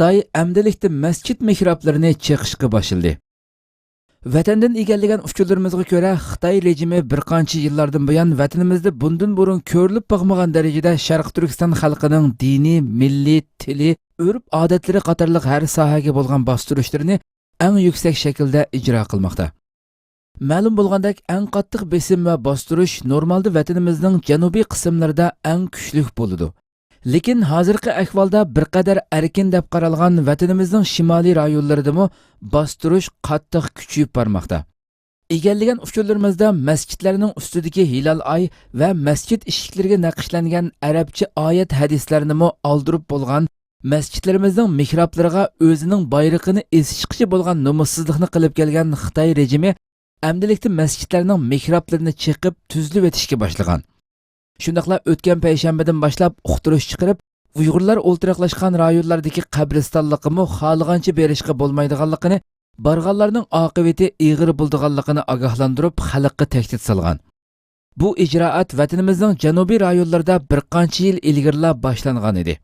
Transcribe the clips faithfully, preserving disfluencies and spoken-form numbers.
خىتاي ئەمدىلىكتە مەسچىت مېھرابلىرىنى چېقىشقا باشلىدى. ۋەتەندىن ئىگىلىگەن ئۇچۇرلىرىمىزغا كۆرە، خىتاي رېجىمى بىر قانچە يىللاردىن بۇيان ۋەتىنىمىزدە بۇندىن بۇرۇن كۆرۈلۈپ باقمىغان دەرىجىدە شەرقىي تۈركىستان خەلقىنىڭ دىنىي، مىللىي، تىلى، ئۆرپ-ئادەتلىرى قاتارلىق ھەر ساھەگە بولغان باستۇرۇشلىرىنى ئەڭ يۈكسەك شەكىلدە ئىجرا قىلماقتا. مەلۇم بولغاندەك، ئەڭ قاتتىق بېسىم ۋە باستۇرۇش نورمالدا ۋەتىنىمىزنىڭ جەنۇبىي قىسىملىرىدا ئەڭ كۈچلۈك بولىدۇ. لېكىن ھازىرقى ئەھۋالدا بىر قەدەر ئەركىن دەپ قارالغان ۋەتىنىمىزنىڭ شىمالىي رايونلىرىدىمۇ باستۇرۇش قاتتىق كۈچىيىپ بارماقتا. ئىگىلىگەن ئۇچۇرلىرىمىزدا مەسچىتلەرنىڭ ئۈستىدىكى ھىلال ئاي ۋە مەسچىت ئىشىكلىرىگە نەقىشلەنگەن ئەرەبچە ئايەت ھەدىسلەرنىمۇ ئالدۇرۇپ بولغان، مەسچىتلىرىمىزنىڭ مېھرابلىرىغا ئۆزىنىڭ بايرىقىنى ئېسىشقىچە بولغان نومۇسسىزلىقنى قىلىپ كەلگەن خىتاي رېجىمى ئەمدىلىكتە مەسچىتلەرنىڭ مېھرابلىرىنى چېقىپ تۈزلىۋېتىشكە باشلىغان. شۇنداقلا ئۆتكەن پەيشەنبىدىن باشلاپ ئۇقتۇرۇش چىقىرىپ، ئۇيغۇرلار ئولتۇراقلاشقان رايونلاردىكى قەبرىستانلىققىمۇ خالىغانچە بېرىشقا بولمايدىغانلىقىنى، بارغانلارنىڭ ئاقىۋىتى ئېغىر بولىدىغانلىقىنى ئاگاھلاندۇرۇپ، خەلققە تەھدىت سالغان. بۇ ئىجرائات ۋەتىنىمىزنىڭ جەنۇبىي رايونلىرىدا بىر قانچە يىل ئىلگىرىلا باشلانغان ئىدى.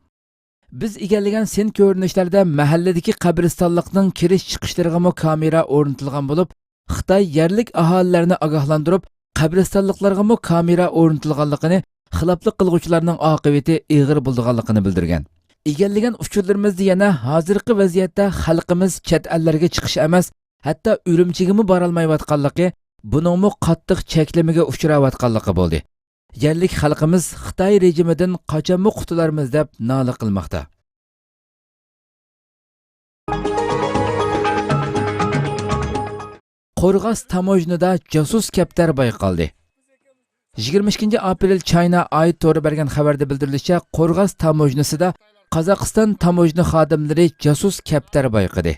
بىز ئىگىلىگەن سىن كۆرۈنۈشلەردە مەھەللىدىكى قەبرىستانلىقنىڭ كىرىش چىقىشلىرىغىمۇ كامېرا ئورنىتىلغان بولۇپ، خىتاي يەرلىك ئاھالىلەرنى ئاگاھلاندۇرۇپ، قەبرىستانلىقلارغىمۇ كامېرا ئورنىتىلغانلىقىنى، خىلاپلىق قىلغۇچىلارنىڭ ئاقىۋىتى ئېغىر بولىدىغانلىقىنى بىلدۈرگەن. ئىگىلىگەن ئۇچۇرلىرىمىزدا يەنە ھازىرقى ۋەزىيەتتە خەلقىمىز چەت ئەللەرگە چىقىش ئەمەس، ھەتتا ئۈرۈمچىگىمۇ بارالمايۋاتقانلىقى، بۇنىڭمۇ قاتتىق چەكلىمىگە ئۇچراۋاتقانلىقى بولدى. يەرلىك خەلقىمىز خىتاي رېجىمىدىن قاچانمۇ قۇتۇلارمىز دەپ نالە قىلماقتا. قورغاس تاموژنىدا جاسۇس كەپتەر بايقالدى. يىگىرمە ئىككىنچى ئاپرېل چاينا ئاي تورى بەرگەن خەۋەردە بىلدۈرۈلۈشىچە، قورغاس تاموژنىسىدا قازاقىستان تاموژنا خادىملىرى جاسۇس كەپتەر بايقىدى.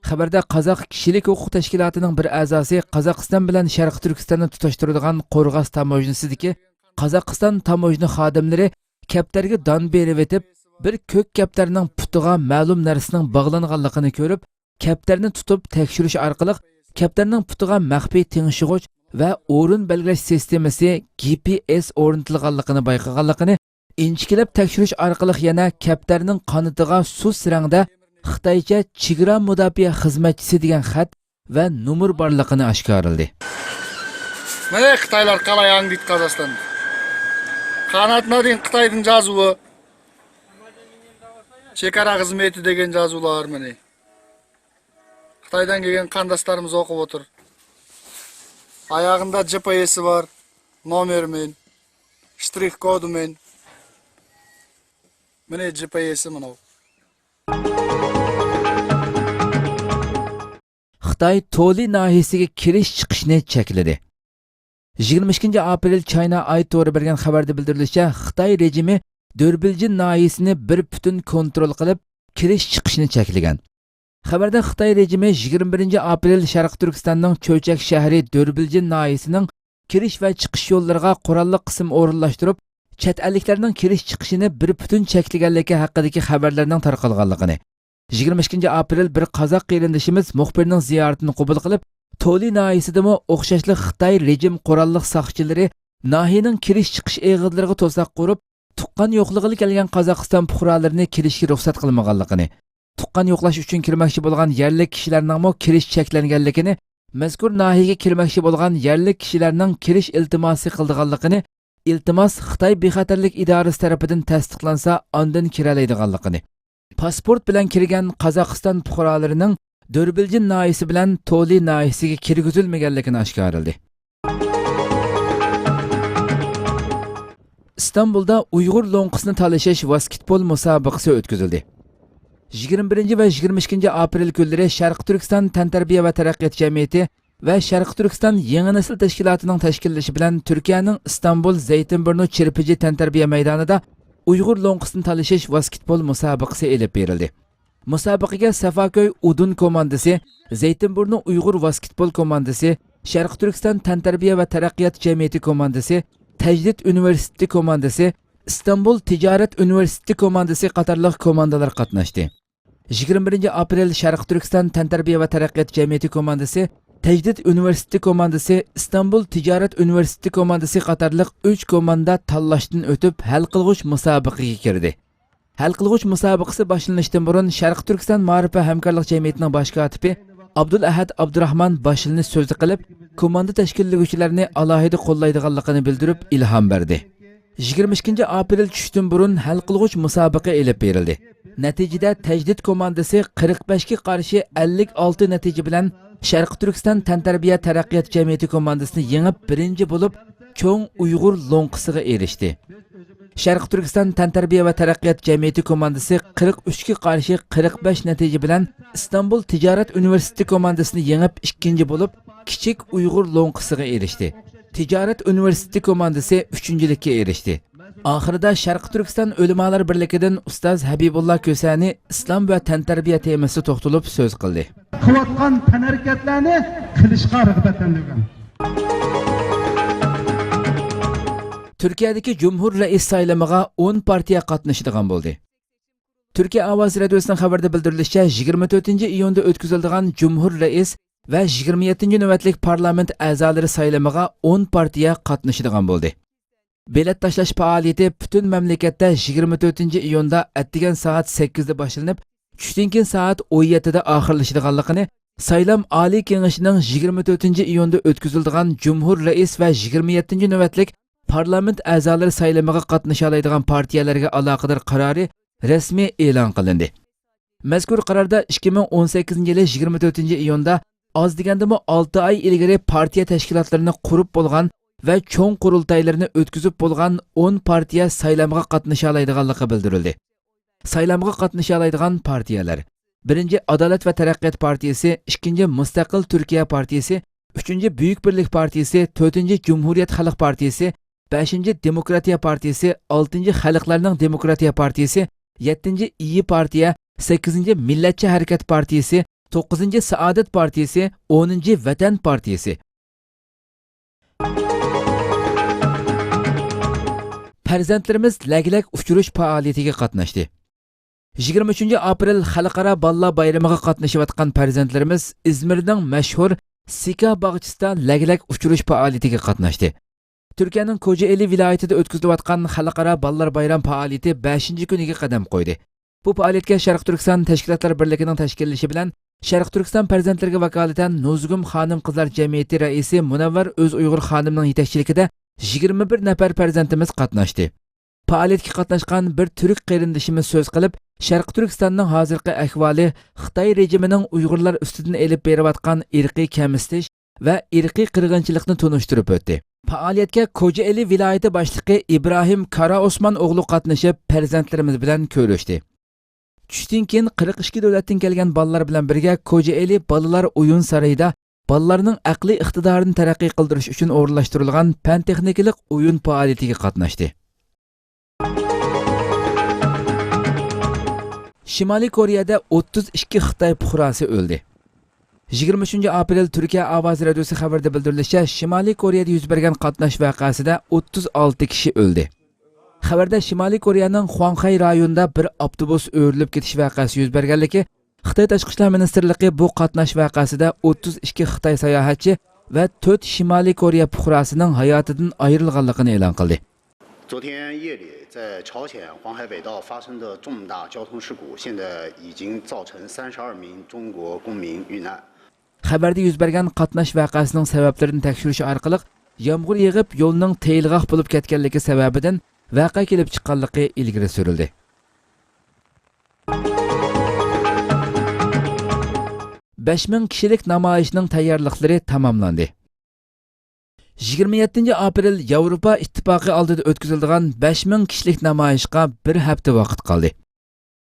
خەۋەردە قازاق كىشىلىك ھوقۇق تەشكىلاتىنىڭ بىر ئەزاسى قازاقىستان بىلەن شەرقىي تۈركىستاننى تۇتاشتۇرىدىغان قورغاس تاموژنىسىدىكى قازاقىستان تاموژنا خادىملىرى كەپتەرگە دان بېرىۋېتىپ، بىر كۆك كەپتەرنىڭ پۇتىغا مەلۇم نەرسىنىڭ باغلانغانلىقىنى كۆرۈپ، كەپتەرنى تۇتۇپ تەكشۈرۈش ئارقىلىق، كەپتەرنىڭ پۇتىغا مەخپىي تىڭشىغۇچ ۋە ئورۇن بەلگىلەش سىستېمىسى، جى پى ئېس، ئورنىتىلغانلىقىنى بايقىغانلىقىنى، ئىنچىكىلەپ تەكشۈرۈش ئارقىلىق يەنە كەپتەرنىڭ قانىتىغا سۇس رەڭدە خىتايچە «چېگرا مۇداپىئە خىزمەتچىسى» دېگەن خەت ۋە نومۇر بارلىقىنى ئاشكارىلىدى. مانا خىتايلار قالاياڭ دېيدۇ قازاقىستاندا. قاناتنا دېگەن خىتاينىڭ جازۇۋى. چېگرا خىزمىتى دېگەن جازۇۋلار مانا. خىتايدىن كەلگەن قانداشلىرىمىز ئوقۇپ ئولتۇر. ئاياغىندا جى پى ئېسى بار، نومېرى مەن، شترىخ كودى مەن. مانا جى پى ئېسى مانا. خىتاي تولى ناھىيەسىگە كىرىش چىقىشنى چەكلىدى. يىگىرمە ئىككىنچى ئاپرېل چاينا ئاي تورى بەرگەن خەۋەردە بىلدۈرۈلۈشىچە، خىتاي رېجىمى دۆربىلجىن ناھىيەسىنى بىر پۈتۈن كونترول قىلىپ، كىرىش چىقىشنى چەكلىگەن. خەۋەردە خىتاي رېجىمى يىگىرمە بىرىنچى ئاپرېل شەرقىي تۈركىستاننىڭ چۆچەك شەھىرى دۆربىلجىن ناھىيەسىنىڭ كىرىش ۋە چىقىش يوللىرىغا قوراللىق قىسىم ئورۇنلاشتۇرۇپ، چەت ئەللىكلەرنىڭ كىرىش چىقىشىنى بىر پۈتۈن چەكلىگەنلىكى ھەققىدىكى خەۋەرلەرنىڭ تارقالغانلىقىنى، يىگىرمە ئىككىنچى ئاپرېل بىر قازاق قېرىندىشىمىز مۇخبىرنىڭ زىيارىتىنى قوبۇل قىلىپ، تولى ناھىيەسىدىمۇ ئوخشاشلا خىتاي رېجىم قوراللىق ساقچىلىرى ناھىيەنىڭ كىرىش چىقىش ئېغىزلىرىغا توساق قۇرۇپ، تۇغقان يوقلىغىلى كەلگەن قازاقىستان پۇقرالىرىنى كىرىشكە رۇخسەت قىلمىغانلىقىنى، تۇغقان يوقلاش ئۈچۈن كىرمەكچى بولغان يەرلىك كىشىلەرنىڭمۇ كىرىش چەكلەنگەنلىكىنى، مەزكۇر ناھىيەگە كىرمەكچى بولغان يەرلىك كىشىلەرنىڭ كىرىش ئىلتىماسى قىلىدىغانلىقىنى، ئىلتىماس خىتاي بىخەتەرلىك ئىدارىسى تەرىپىدىن تەستىقلانسا، ئاندىن كىرەلەيدىغانلىقىنى، پاسپورت بىلەن كىرگەن قازاقىستان پۇقرالىرىنىڭ دۆربىلجىن ناھىيەسى بىلەن تولى ناھىيەسىگە كىرگۈزۈلمىگەنلىكىنى ئاشكارىلىدى. ئىستانبۇلدا ئۇيغۇر لوڭقىسىنى تالىشىش ۋاسكېتبول مۇسابىقىسى ئۆتكۈزۈلدى. يىگىرمە بىرىنچى ۋە يىگىرمە ئىككىنچى ئاپرېل كۈنلىرى شەرقىي تۈركىستان تەنتەربىيە ۋە تەرەققىيات جەمئىيىتى ۋە شەرقىي تۈركىستان يېڭى نەسىل تەشكىلاتىنىڭ تەشكىللىشى بىلەن تۈركىيەنىڭ ئىستانبۇل زەيتىنبۇرنۇ چىرپىجى تەنتەربىيە مەيدانىدا ئۇيغۇر لوڭقىسىنى تالىشىش ۋاسكېتبول مۇسابىقىسى ئېلىپ بېرىلدى. مۇسابىقىگە سافاكۆي ئۇدۇن كوماندىسى، زەيتىنبۇرنۇ ئۇيغۇر ۋاسكېتبول كوماندىسى، شەرقىي تۈركىستان تەنتەربىيە ۋە تەرەققىيات جەمئىيىتى كوماندىسى، تەجدىد ئۇنىۋېرسىتېتى كوماندىسى، ئىستانبۇل تىجارەت ئۇنىۋېرسىتېتى كوماندىسى قاتارلىق كوماندىلار قاتناشتى. يىگىرمە بىرىنچى ئاپرېل شەرقىي تۈركىستان تەنتەربىيە ۋە تەرەققىيات جەمئىيىتى كوماندىسى، تەجدىد ئۇنىۋېرسىتېتى كوماندىسى، ئىستانبۇل تىجارەت ئۇنىۋېرسىتېتى كوماندىسى قاتارلىق ئۈچ كوماندا تاللاشتىن ئۆتۈپ، ھەل قىلغۇچ مۇسابىقىگە كىردى. ھەل قىلغۇچ مۇسابىقىسى باشلىنىشتىن بۇرۇن شەرقىي تۈركىستان مائارىپ ۋە ھەمكارلىق جەمئىيىتىنىڭ باش كاتىپى ئابدۇلئەھەد ئابدۇراخمان باشلىنىش سۆزى قىلىپ، كوماندا تەشكىللىگۈچىلەرنى ئالاھىدە قوللايدىغانلىقىنى بىلدۈرۈپ، ئىلھام بەردى. يىگىرمە ئىككىنچى ئاپرېل چۈشتىن بۇرۇن ھەل قىلغۇچ مۇسابىقە ئېلىپ بېرىلدى. نەتىجىدە تەجدىد كوماندىسى قىرىق بەشكە قارشى ئەللىك ئالتە نەتىجە بىلەن شەرقىي تۈركىستان تەنتەربىيە تەرەققىيات جەمئىيىتى كوماندىسىنى يېڭىپ، بىرىنچى بولۇپ چوڭ ئۇيغۇر لوڭقىسىغا ئېرىشتى. شەرقىي تۈركىستان تەنتەربىيە ۋە تەرەققىيات جەمئىيىتى كوماندىسى قىرىق ئۈچكە قارشى قىرىق بەش نەتىجە بىلەن ئىستانبۇل تىجارەت ئۇنىۋېرسىتېتى كوماندىسىنى يېڭىپ، ئىككىنچى بولۇپ كىچىك ئۇيغۇر لوڭقىسىغا ئېرىشتى. تىجارەت ئۇنىۋېرسىتېتى كوماندىسى ئۈچىنچىلىككە ئېرىشتى. ئاخىرىدا شەرقىي تۈركىستان ئۆلىمالار بىرلىكىدىن ئۇستاز ھەبىبۇللا كۆسەنى ئىسلام ۋە تەنتەربىيە تېمىسىدا توختىلىپ سۆز قىلدى. قىلىۋاتقان تەنھەرىكەتلەرنى قىلىشقا رىغبەتلەندۈرگەن. تۈركىيەدىكى جۇمھۇر رەئىس سايلىمىغا ئون پارتىيە قاتنىشىدىغان بولدى. تۈركىيە ئاۋازى رادىيوسىنىڭ خەۋىرىدە بىلدۈرۈلۈشىچە، يىگىرمە تۆتىنچى ئىيۇندا ئۆتكۈزۈلىدىغان جۇمھۇر رەئىس ۋە يىگىرمە يەتتىنچى نۆۋەتلىك پارلامېنت ئەزالىرى سايلىمىغا ئون پارتىيە قاتنىشىدىغان بولدى. بېلەت تاشلاش پائالىيىتى پۈتۈن مەملىكەتتە يىگىرمە تۆتىنچى ئىيۇندا ئەتىگەن سائەت سەككىزدە باشلىنىپ، چۈشتىن كېيىن سائەت ئون يەتتىدە ئاخىرلىشىدىغانلىقىنى سايلام ئالىي كېڭىشىنىڭ يىگىرمە تۆتىنچى ئىيۇندا ئۆتكۈزۈلىدىغان جۇمھۇر رەئىس ۋە يىگىرمە يەتتىنچى نۆۋەتلىك پارلامېنت ئەزالىرى سايلىمىغا قاتنىشالايدىغان پارتىيەلەرگە ئالاقىدار قارارى رەسمىي ئېلان قىلىندى. مەزكۇر قاراردا ئىككى مىڭ ئون سەككىزىنچى يىلى يىگىرمە تۆتىنچى ئىيۇندا ئاز دېگەندىمۇ ئالتە ئاي ئىلگىرى پارتىيە تەشكىلاتلىرىنى قۇرۇپ بولغان ۋە چوڭ قۇرۇلتايلىرىنى ئۆتكۈزۈپ بولغان ئون پارتىيە سايلامغا قاتنىشالايدىغانلىقى بىلدۈرۈلدى. سايلامغا قاتنىشالايدىغان پارتىيەلەر: بىرىنچى، ئادالەت ۋە تەرەققىيات پارتىيىسى، ئىككىنچى، مۇستەقىل تۈركىيە پارتىيىسى، ئۈچىنچى، بۈيۈك بىرلىك پارتىيىسى، تۆتىنچى، جۇمھۇرىيەت خەلق پارتىيىسى، بەشىنچى، دېموكراتىيە پارتىيىسى، ئالتىنچى، خەلقلەرنىڭ دېموكراتىيە پارتىيىسى، يەتتىنچى، ئىيى پارتىيە، سەككىزىنچى، مىللەتچى ھەرىكەت پارتىيىسى، توققۇزىنچى، سائادەت پارتىيىسى، ئونىنچى، ۋەتەن پارتىيىسى. پەرزەنتلىرىمىز لەگلەك ئۇچۇرۇش پائالىيىتىگە قاتناشتى. يىگىرمە ئۈچىنچى ئاپرېل خەلقئارا بالىلار بايرىمىغا قاتنىشىۋاتقان پەرزەنتلىرىمىز ئىزمىرنىڭ مەشھۇر سىكا باغچىسىدا لەگلەك ئۇچۇرۇش پائالىيىتىگە قاتناشتى. تۈركىيەنىڭ كوجائېلى ۋىلايىتىدە ئۆتكۈزۈلۈۋاتقان خەلقئارا بالىلار بايرام پائالىيىتى بەشىنچى كۈنىگە قەدەم قويدى. بۇ پائالىيەتكە شەرقىي تۈركىستان تەشكىلاتلار بىرلىكىنىڭ تەشكىللىشى بىلەن شەرقىي تۈركىستان پەرزەنتلىرىگە ۋاكالىتەن نۇزۇگۇم خانىم قىزلار جەمئىيىتى رەئىسى مۇنەۋۋەر ئۆزئۇيغۇر خانىمنىڭ يېتەكچىلىكىدە يىگىرمە بىر نەپەر پەرزەنتىمىز قاتناشتى. پائالىيەتكە قاتناشقان بىر تۈرك قېرىندىشىمىز سۆز قىلىپ، شەرقىي تۈركىستاننىڭ ھازىرقى ئەھۋالى، خىتاي رېجىمىنىڭ ئۇيغۇرلار ئۈستىدىن ئېلىپ بېرىۋاتقان ئىرقىي كەمسىتىش ۋە ئىرقىي قىرغىنچىلىقنى تونۇشتۇرۇپ ئۆتتى. پائالىيەتكە كوجائېلى ۋىلايىتى باشلىقى ئىبراھىم كارا ئوسمان ئوغلى قاتنىشىپ، پەرزەنتلىرىمىز بىلەن كۆرۈشتى. چۈشتىن كېيىن قىرىق ئىككى دۆلەتتىن كەلگەن بالىلار بىلەن بىرگە كوجائېلى بالىلار ئويۇن سارىيىدا بالىلارنىڭ ئەقلىي ئىقتىدارىنى تەرەققىي قىلدۇرۇش ئۈچۈن ئورۇنلاشتۇرۇلغان پەن-تېخنىكىلىق ئويۇن پائالىيىتىگە قاتناشتى. شىمالىي كورېيەدە ئوتتۇز ئىككى خىتاي پۇقراسى ئۆلدى. يىگىرمە ئۈچىنچى ئاپرېل تۈركىيە ئاۋازى رادىيوسى خەۋىرىدە بىلدۈرۈلۈشىچە، شىمالىي كورېيەدە يۈز بەرگەن قاتناش ۋەقەسىدە ئوتتۇز ئالتە كىشى ئۆلدى. خەۋەردە شىمالىي كورېيەنىڭ خۇاڭخەي رايونىدا بىر ئاپتوبۇس ئۆرۈلۈپ كېتىش ۋەقەسى يۈز بەرگەنلىكى، خىتاي تاشقى ئىشلار مىنىستىرلىقى بۇ قاتناش ۋەقەسىدە ئوتتۇز ئىككى خىتاي ساياھەتچى ۋە تۆت شىمالىي كورېيە پۇقراسىنىڭ ھاياتىدىن ئايرىلغانلىقىنى ئېلان قىلدى. 昨天夜里，在朝鲜黄海北道发生的重大交通事故，现在已经造成三十二名中国公民遇难。 خەۋەردە يۈز بەرگەن قاتناش ۋەقەسىنىڭ سەۋەبلىرىنى تەكشۈرۈش ئارقىلىق، يامغۇر يېغىپ، يولنىڭ تېيىلغاق بولۇپ كەتكەنلىكى سەۋەبىدىن ۋەقە كېلىپ چىققانلىقى ئىلگىرى سۈرۈلدى. بەش مىڭ كىشىلىك نامايىشنىڭ تەييارلىقلىرى تاماملاندى. يىگىرمە يەتتىنچى ئاپرېل ياۋروپا ئىتتىپاقى ئالدىدا ئۆتكۈزۈلىدىغان بەش مىڭ كىشىلىك نامايىشقا بىر ھەپتە ۋاقىت قالدى.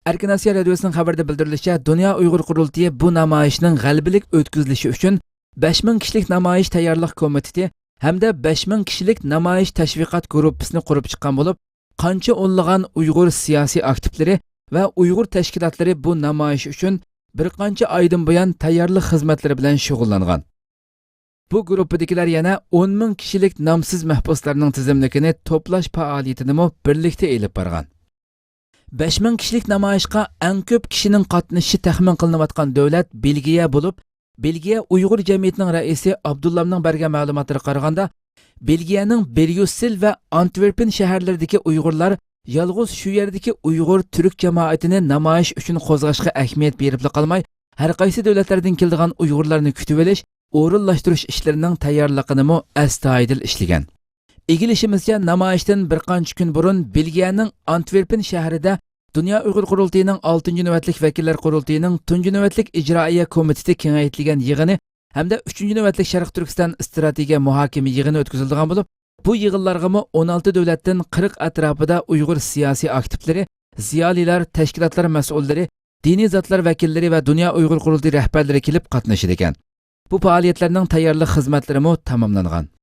ئەركىن ئاسىيا رادىيوسىنىڭ خەۋىرىدە بىلدۈرۈلۈشىچە، دۇنيا ئۇيغۇر قۇرۇلتىيى بۇ نامايىشنىڭ غەلىبىلىك ئۆتكۈزۈلۈشى ئۈچۈن بەش مىڭ كىشىلىك نامايىش تەييارلىق كومىتېتى ھەمدە بەش مىڭ كىشىلىك نامايىش تەشۋىقات گۇرۇپپىسىنى قۇرۇپ چىققان بولۇپ، قانچە ئونلىغان ئۇيغۇر سىياسىي ئاكتىپلىرى ۋە ئۇيغۇر تەشكىلاتلىرى بۇ نامايىش ئۈچۈن بىر قانچە ئايدىن بۇيان تەييارلىق خىزمەتلىرى بىلەن شۇغۇللانغان. بۇ گۇرۇپپىدىكىلەر يەنە ئون مىڭ كىشىلىك نامسىز مەھبۇسلارنىڭ تىزىملىكىنى توپلاش پائالىيىتىنىمۇ بىرلىكتە ئېلىپ بارغان. بەش مىڭ كىشىلىك نامايىشقا ئەڭ كۆپ كىشىنىڭ قاتنىشىشى تەخمىن قىلىنىۋاتقان دۆلەت بېلگىيە بولۇپ، بېلگىيە ئۇيغۇر جەمئىيىتىنىڭ رەئىسى ئابدۇللامنىڭ بەرگەن مەلۇماتلىرىغا قارىغاندا، بېلگىيەنىڭ بريۇسسېل ۋە ئانتۋېرپېن شەھەرلىرىدىكى ئۇيغۇرلار يالغۇز شۇ يەردىكى ئۇيغۇر تۈرك جامائىتىنى نامايىش ئۈچۈن قوزغاشقا ئەھمىيەت بېرىپلا قالماي، ھەر قايسى دۆلەتلەردىن كېلىدىغان ئۇيغۇرلارنى كۈتۈۋېلىش، ئورۇنلاشتۇرۇش ئىشلىرىنىڭ تەييارلىقىنىمۇ ئەستايىدىل ئىشلىگەن. ئىگىلىشىمىزچە، نامايىشتىن بىر قانچە كۈن بۇرۇن بېلگىيەنىڭ ئانتۋېرپېن شەھىرىدە دۇنيا ئۇيغۇر قۇرۇلتىيىنىڭ ئالتىنچى نۆۋەتلىك ۋەكىللەر قۇرۇلتىيىنىڭ تۇنجى نۆۋەتلىك ئىجرائىيە كومىتېتى كېڭەيتىلگەن يىغىنى ھەمدە ئۈچىنچى نۆۋەتلىك شەرقىي تۈركىستان ئىستراتېگىيە مۇھاكىمە يىغىنى ئۆتكۈزۈلىدىغان بولۇپ، بۇ يىغىنلارغىمۇ ئون ئالتە دۆلەتتىن قىرىق ئەتراپىدا ئۇيغۇر سىياسىي ئاكتىپلىرى، زىيالىيلار، تەشكىلاتلار مەسئۇللىرى، دىنىي زاتلار ۋەكىللىرى ۋە دۇنيا ئۇيغۇر قۇرۇلتىيى رەھبەرلىرى كېلىپ قاتنىشىدىكەن. بۇ پائالىيەتلەرنىڭ تەييارلىق خىزمەتلىرىمۇ تاماملانغان.